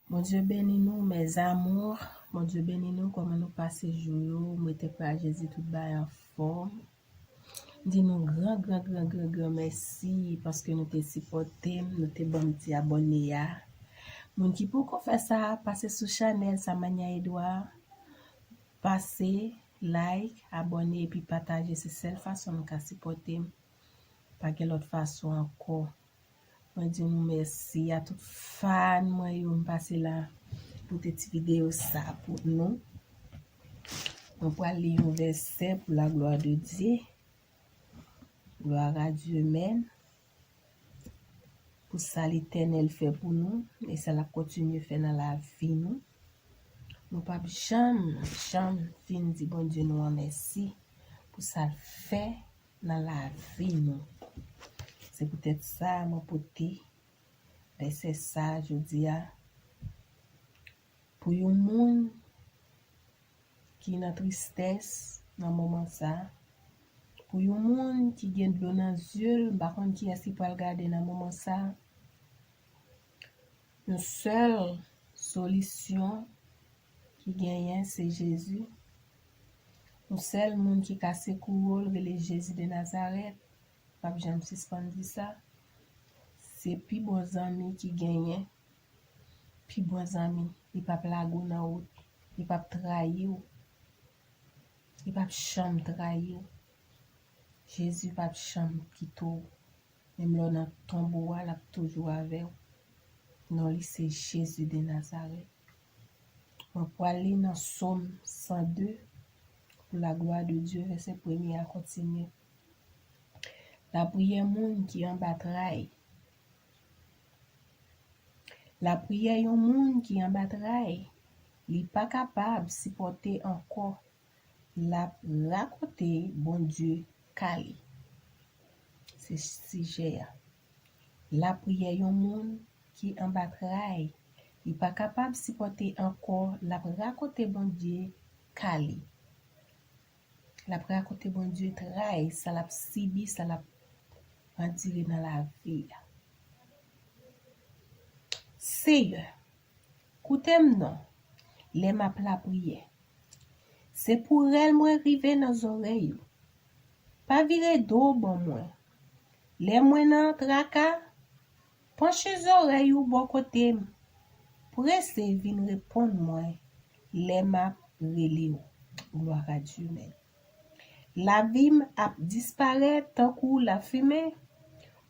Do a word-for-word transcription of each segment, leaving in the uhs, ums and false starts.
Bondye beni nou, mes amours. Bondye beni nou, kòman nou pase jou yo? M rete kwè a Jezi tout bagay anfòm. Di nou gran, gran, gran, gran, gran mèsi paske nou te sipòte m, nou te ban m ti abòne a. Moun ki poko fè sa, pase sou chanèl Samania Edouard, pase, like, abòne epi pataje. Se sèl fason nou ka sipòte m. Pa gen lòt fason ankò. Mwen di nou mèsi a tout fan mwen yo, m pase la pote ti videyo sa pou nou. Mwen pral li yon vèsè pou la glwa de Dye. Gloire à Dieu, men. Pou sa Letènèl fè pou nou, e sa l ap kontinye fè nan lavi nou. Nou p ap janm, janm fin di Bondye nou an mèsi pou sa l fè nan lavi nou. Se poutèt sa mwen pote vèsè sa jodi a pou yon moun ki nan tristès nan moman sa, pou yon moun ki gen dlo nan zye l, m pa konn kiyès ki pral gade nan moman sa. Yon sèl solisyon ki genyen se Jezi. Yon sèl moun ki ka sekoure w, l rele Jezi de Nazarèt. M p ap janm sispann di sa. Se pi bon zanmi ki genyen. Pi bon zanmi, li p ap lage w nan wout. Li p ap trayi w. Li p ap janm trayi w. Jezi p ap janm kite w. Menm lè w nan tonbo a, l ap toujou avè w. Non li se Jezi de Nazarèt. Mwen pral li nan Sòm san de, pou la glwa de Dye, vèsè premye a kontinye. Lapriyè moun ki anba tray. Lapriyè yon moun ki anba tray, li pa kapab sipòte ankò, l ap rakonte Bondye ka li. Se sijè a. Lapriyè yon moun ki anba tray, li pa kapab sipòte ankò, l ap rakonte Bondye ka li. L ap rakonte Bondye tray, sa l ap sibi, sa l ap andire nan lavi a. Seyè, koute m non, lè m ap lapriyè. Se pou rèl mwen rive nan zòrèy ou. Pa vire do w ban mwen. Lè mwen nan traka, panche zòrèy ou bò kote m. Prese vin reponn mwen lè m ap rele w. Gloire à Dieu, men. Lavi m ap disparèt tankou lafimen.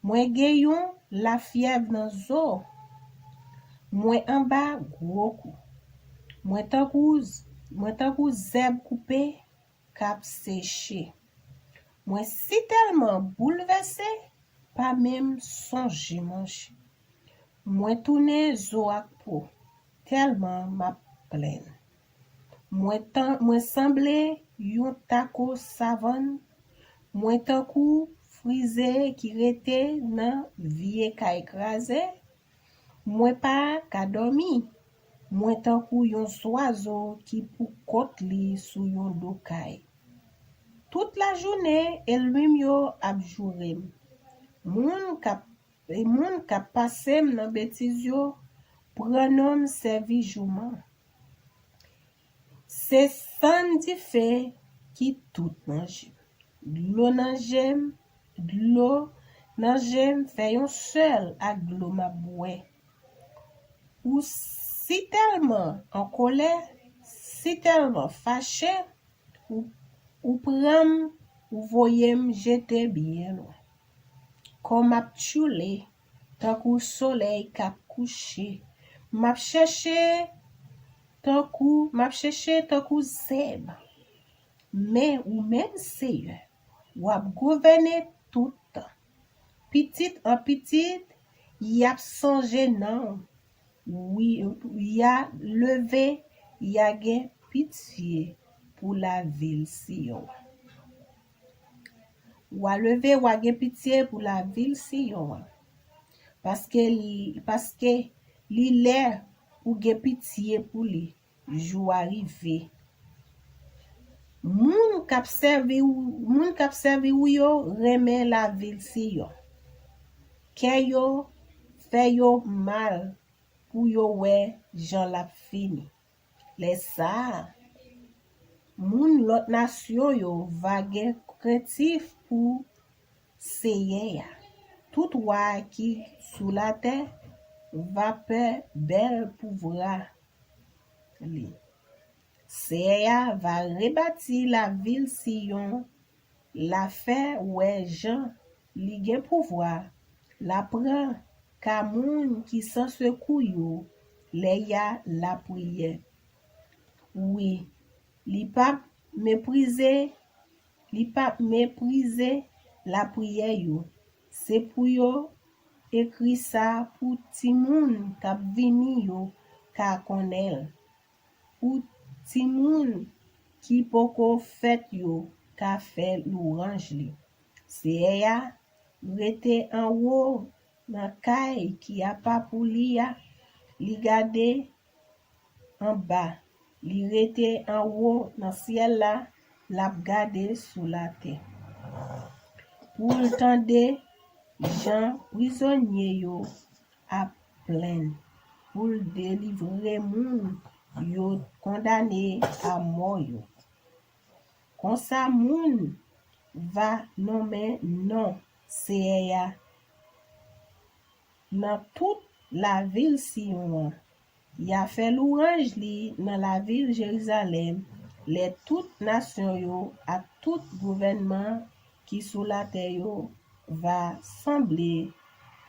Mwen gen yon lafyèv nan zo. Mwen anba gwo kou. Mwen tankou, mwen tankou zèb koupe k ap seche. Mwen sitèlman boulvèse, pa menm sonje manje. Mwen tounen zo ak po, tèlman m ap plenn. Mwen tan, mwen sanble yon tako savann. Mwen tankou frize ki rete nan vye kay kraze. Mwen pa ka dòmi. Mwen tankou yon zwazo ki pou kont li sou yon do kay. Tout lajounen, ènmi m yo ap joure m. Moun k ap, e moun k ap pase m nan betiz yo pran non m sèvi jouman. Se sann dife ki tout nan je m. Dlo nan je m, dlo nan je m fè yon sèl ak dlo m ap bwè. Ou sitèlman an kolè, sitèlman fache, ou, ou pran m, ou voye m jete byen lwen. Kò m ap tchoule tankou solèy k ap kouche. M ap chèche tankou, m ap chèche tankou zèb. Men ou menm, Seyè, w ap gouvène tout tan. Pitit an pitit, y ap sonje non w. Wi, y a leve, y a gen pitye pou lavil Siyon an. W a leve, w a gen pitye pou lavil Siyon an. Paske li, paske li lè pou gen pitye pou li, jou a rive. Moun k ap sèvi w, moun k ap sèvi w yo renmen lavil Siyon. Kè yo fè yo mal pou yo wè jan l ap fini. Lè sa a, moun lòt nasyon yo va gen krentif pou Seyè a. Tout wa ki sou latè va pè bèl pouvwa li. Seyè a va rebati lavil Siyon, l a fè wè jan li gen pouvwa, l a pran ka moun ki san sekou yo lè y a lapriyè. Wi, li p ap meprize, li p ap meprize lapriyè yo. Se pou yo ekri sa pou timoun k ap vini yo ka konnen l, pou timoun ki poko fèt yo ka fè lwanj li. Seyè a rete anwo nan kay ki apa pou li a, li gade anba, li rete anwo nan syèl la, l ap gade sou latè. Pou l tande jan prizonye yo ap plenn, pou l delivre moun yo kondane a mò yo. Konsa moun va nonmen non Seyè a nan tout lavil Siyon an. Y a fè lwanj li nan lavil Jerizalèm, lè tout nasyon yo ak tout gouvènman ki sou latè yo va sanble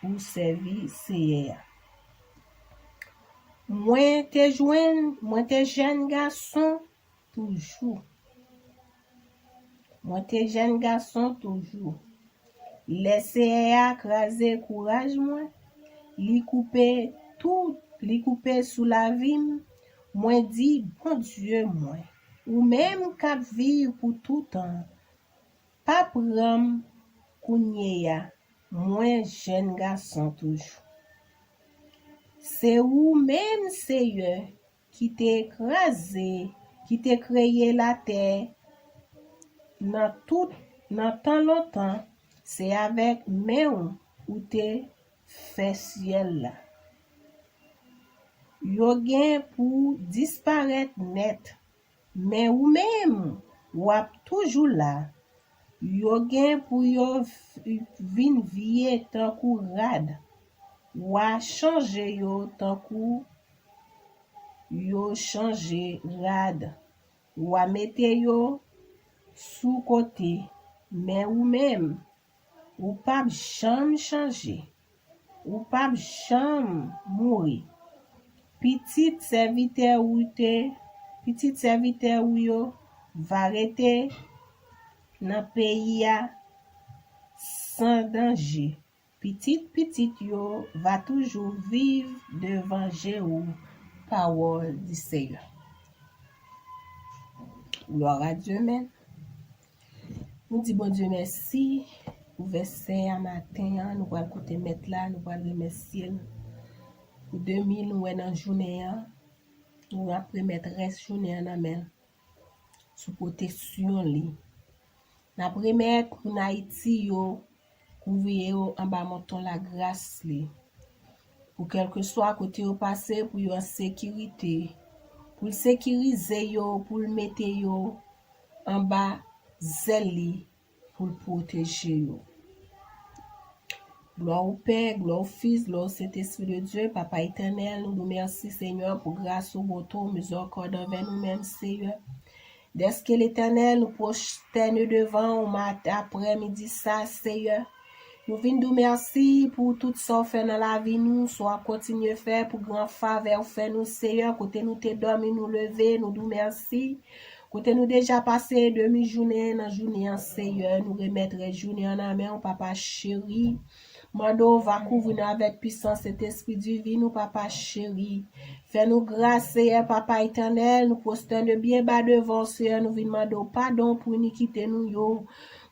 pou sèvi Seyè a. Mwen te jwenn, mwen te jèn gason toujou. Mwen te jèn gason toujou. Lè Seyè a kraze kouraj mwen, li koupe tout, li koupe sou lavi m, mwen di, Bondye mwen, ou menm k ap viv pou toutan, pa pran m kounye a, mwen jèn gason toujou. Se ou menm, Seyè, ki te kraze, ki te kreye latè nan tout, nan tan lontan, se avèk men w ou te fè syèl la. Yo gen pou disparèt nèt, men ou menm, w ap toujou la. Yo gen pou yo v-, vin vye tankou rad. W a chanje yo tankou yo chanje rad. W a mete yo sou kote, men ou menm, ou p ap janm chanje. Ou p ap janm mouri. Pitit sèvitè ou te, pitit sèvitè ou yo va rete nan peyi a san danje. Pitit pitit yo va toujou viv devan je ou. Parole du Seigneur. Gloire à Dieu, men. Nou di Bondye mèsi pou vèsè a maten an. Nou pral koute Mèt la, nou pral remèsye l pou de mil nou wè nan jounen an. Nou ap remèt rès jounen an nan men l, sou pwoteksyon li. N ap remèt moun Ayiti yo, kouvri yo anba manton lagras li. Pou kèlkeswa kote yo pase, pou yo an sekirite. Pou l sekirize yo, pou l mete yo anba zèl li, pou l pwoteje yo. Glwa o Pè, glwa o Fis, glwa o Sentespri de Dye, Papa Etènèl, nou di w mèsi, Senyè, pou gras ou, bonte w, mizèrikòd anvè nou menm, Senyè. Dèske Letènèl, nou pwostène devan w maten, aprèmidi sa, Senyè. Nou vin di w mèsi pou tout sa w fè nan lavi nou, sa w ap kontinye fè, pou gran favè w fè nou, Senyè. Kote nou te dòmi, nou leve, nou di w mèsi. Kote nou deja pase demi jounen nan jounen an, Senyè, nou remèt rès jounen an nan men w, Papa cheri. Mande w va kouvri nou avèk pisans Sentespri diven ou, Papa cheri. Fè nou gras, Senyè, Papa Etènèl, nou pwostène byen ba devan w, Senyè, nou vin mande w padon pou inikite nou yo.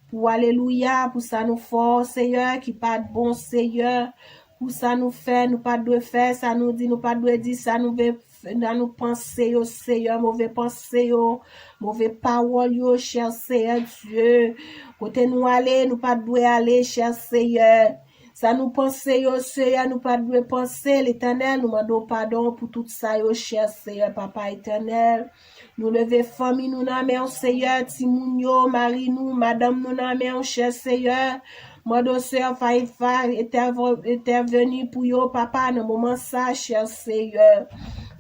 Pou alelouya, pou sa nou fè w, Senyè, ki pa t bon, Senyè. Pou sa nou fè, nou pa t dwe fè, sa nou di, nou pa t dwe di, sa nou ve, sa nou panse yo, Senyè, move panse yo, move pawòl yo, chè Senyè Dye. Kote nou ale, nou pa t dwe ale, chè Senyè. Sa nou panse yo, Seyè, nou pa t dwe panse, Letènèl, nou mande w padon pou tout sa yo, chè Seyè, Papa Etènèl. Nou leve fanmi nou nan men w, Seyè, timoun yo, mari nou, madanm nou nan men w, chè Seyè. Mande w, Seyè, fay, fay, entèvo-, entèveni pou yo, Papa, nan moman sa, chè Seyè.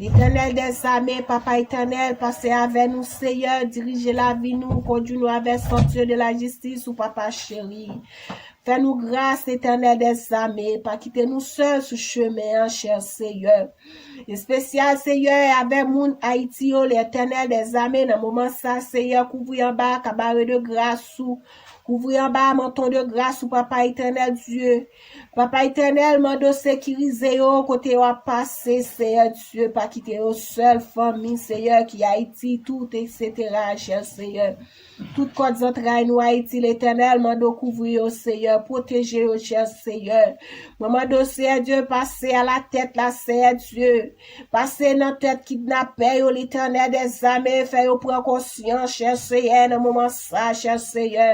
Letènèl dèzame, Papa Etènèl, pase avè nou, Seyè, dirije lavi nou, kondui nou avè sentiyon de lajistis ou, Papa cheri. Fè nou gras, Letènèl dèzame, pa kite nou sèl sou chemen an, chè Seyè. Espesyal, Seyè, avè moun Ayiti yo, Letènèl dèzame, nan moman sa, Seyè, kouvri anba kabare de gras ou, kouvri anba manton de gras ou, Papa Etènèl Dye. Papa Etènèl, mande w sekirize yo kote yo ap pase, Seyè Dye, pa kite yo sèl, fanmi, Seyè, ki Ayiti, tout, etsetera, chè Seyè. Tout kòt zantray nou Ayiti, Letènèl, mande w kouvri yo, Seyè, pwoteje yo, chè Seyè. Mwen mande w, Seyè Dye, pase a la tèt la, Seyè Dye. Pase nan tèt kidnapè yo, Letènèl dèzame, fè yo pran konsyans, chè Seyè, nan moman sa, chè Seyè.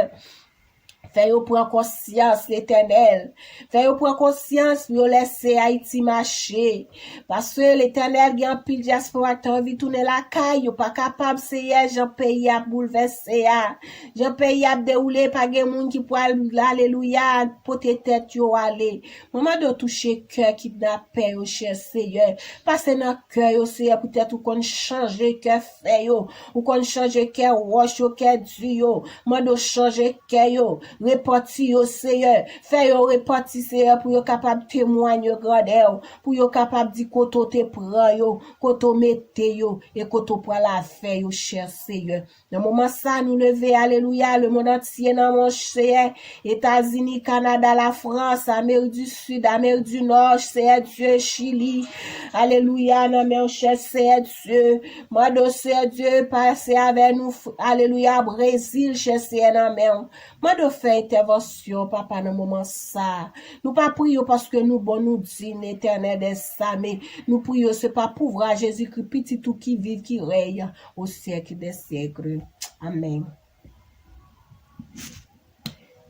Fè yo pran konsyans, Letènèl. Fè yo pran konsyans pou yo lèse Ayiti mache. Paske Letènèl gen anpil dyaspora ki ta anvi tounen lakay yo, pa kapab, Seyè, jan peyi ap boulvèse a. Jan peyi ap dewoule, pa gen moun ki pral, alelouya, pote tèt yo ale. Mwen mande w touche kè kidnapè yo, chè Seyè. Pase nan kè yo, Seyè, poutèt ou konn chanje kè fè yo. Ou konn chanje kè wòch yo, kè di yo. Mande w chanje kè yo. Repanti yo, Seyè. Fè yo repanti, Seyè, pou yo kapab temwanye grandè w. Pou yo kapab di kote w te pran yo, kote w mete yo, e kote w pral avè yo, chè Seyè. Nan moman sa, nou leve, alelouya, lemonn antye nan men w, Seyè. Etazini, Kanada, Lafrans, Amerik di Sid, Amerik di Nò, Seyè Dye, Chili. Alelouya, nan men w, chè Seyè Dye. Mande w, Seyè Dye, pase avè nou, f-, alelouya, Brezil, chè Seyè, nan men w. Mande w fè entèvansyon, Papa, nan moman sa. Nou pa priye w paske nou bon, nou dign, Letènèl dèzame. Nou priye w, se pa pouvwa Jezikri, Pitit ou ki viv, ki rèy. Au siècle des siècles. Amèn.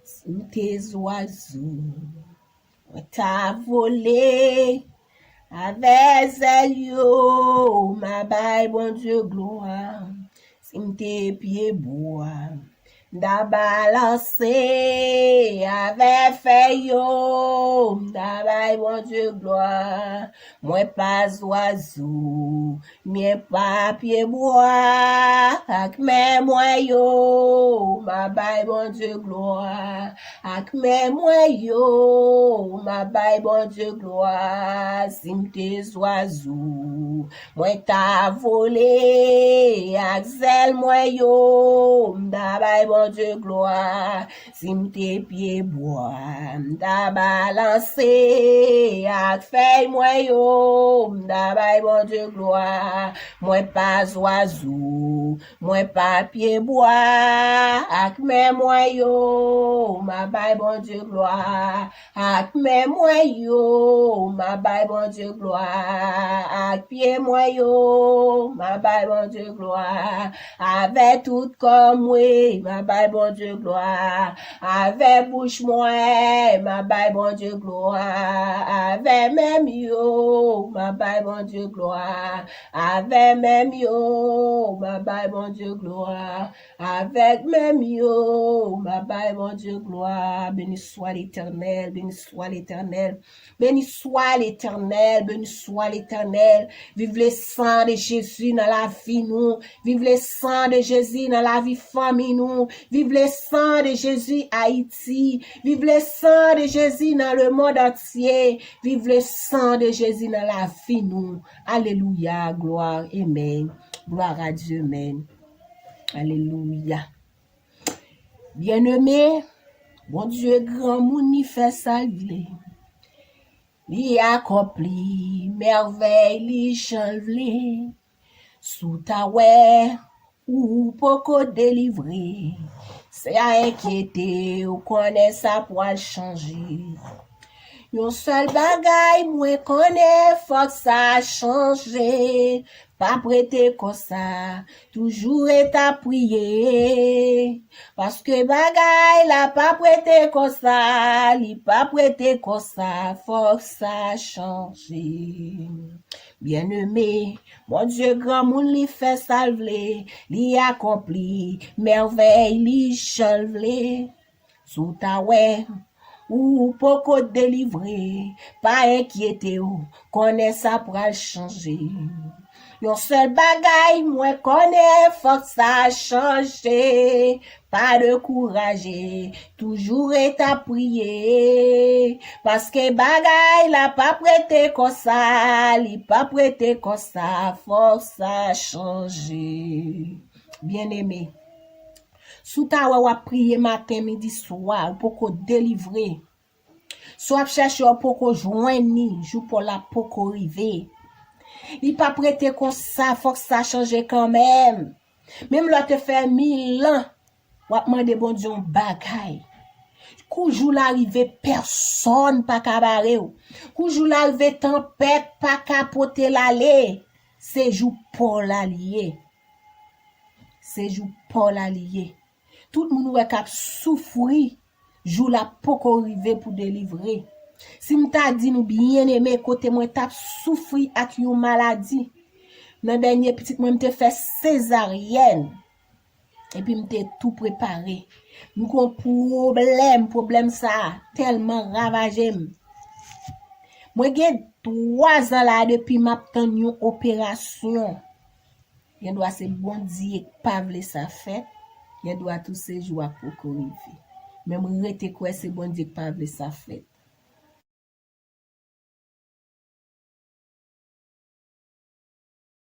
Si m te zwazo, mwen ta vole avè zèl yo, m a bay Bondye glwa. Si m te pyebwa, m ta balanse avè fèy yo, m ta bay Bondye glwa. Mwen pa zwazo, mwen pa pyebwa, ak men mwen yo, m a bay Bondye glwa. Ak men mwen yo, m a bay Bondye glwa. Si m te zwazo, mwen ta vole, ak zèl mwen yo, m ta bay Bondye glwa. Si m te pyebwa, m ta balanse, ak fèy mwen yo, m ta bay Bondye glwa. Mwen pa zwazo, mwen pa pyebwa, ak men mwen yo, m a bay Bondye glwa. Ak men mwen yo, m a bay Bondye glwa. Ak pye mwen yo, m a bay Bondye glwa. Avè tout kò mwen, m a bay Bondye glwa. Avè bouch mwen, m a bay Bondye glwa. Avè men m yo, m a bay Bondye glwa. Avè men m yo, m a bay Bondye glwa. Avèk men m yo, m a bay Bondye glwa. Béni soit l'Éternel, béni soit l'Éternel. Béni soit l'Éternel, béni soit l'Éternel. Vive le sang de Jésus nan lavi nou. Vive le sang de Jésus nan lavi fanmi nou. Vive le sang de Jésus Ayiti. Vive le sang de Jésus nan le monde entier. Vive le sang de Jésus nan lavi nou. Alelouya, glwa, amen. Glwa a Dye, amen. Alelouya. Byeneme, Bondye granmoun, li fè sa l vle. Li akonpli mèvèy li jan l vle. Si w ta wè ou poko delivre, sa enkyete w, konnen sa pral chanje. Yon sèl bagay mwen konnen, fòk sa chanje. P ap rete konsa, toujou ret ap priye. Paske bagay la p ap rete konsa, li p ap rete konsa, fòk sa chanje. Byeneme, Bondye granmoun, li fè sa l vle, li akonpli mèvèy li jan l vle. Si w ta wè ou poko delivre, pa enkyete w, konnen sa pral chanje. Yon sèl bagay mwen konnen, fòk sa chanje. Pa dekouraje, toujou ret ap priye. Paske bagay la p ap rete konsa, li p ap rete konsa, fòk sa chanje. Byeneme, si w ta wè w ap priye maten, midi, swa, ou poko delivre. Si w ap chèche, w poko jwenn li, jou pa w la poko rive. Li p ap rete konsa, fòk sa chanje kanmenm. Menm lè w te fè mil an, w ap mande Bondye yon bagay. Kou jou la rive, pèsonn pa ka bare w. Kou jou la rive, tanpèt pa ka pote l ale. Se jou pa w la li ye. Se jou pa w la li ye. Tout moun ou wè k ap soufri, jou la poko rive pou delivre. Si m ta di nou, byeneme, kote mwen t ap soufri ak yon maladi, nan dènye pitit mwen, m te fè sezaryèn. Epi m te tou prepare. M gon pwoblèm, pwoblèm sa a tèlman ravaje m. Mwen gen twa zan la depi m ap tann yon operasyon. Gen dwa se Bondye k pa vle sa fèt, gen dwa tou se jou a poko rive. Men m rete kwè se Bondye k pa vle sa fèt.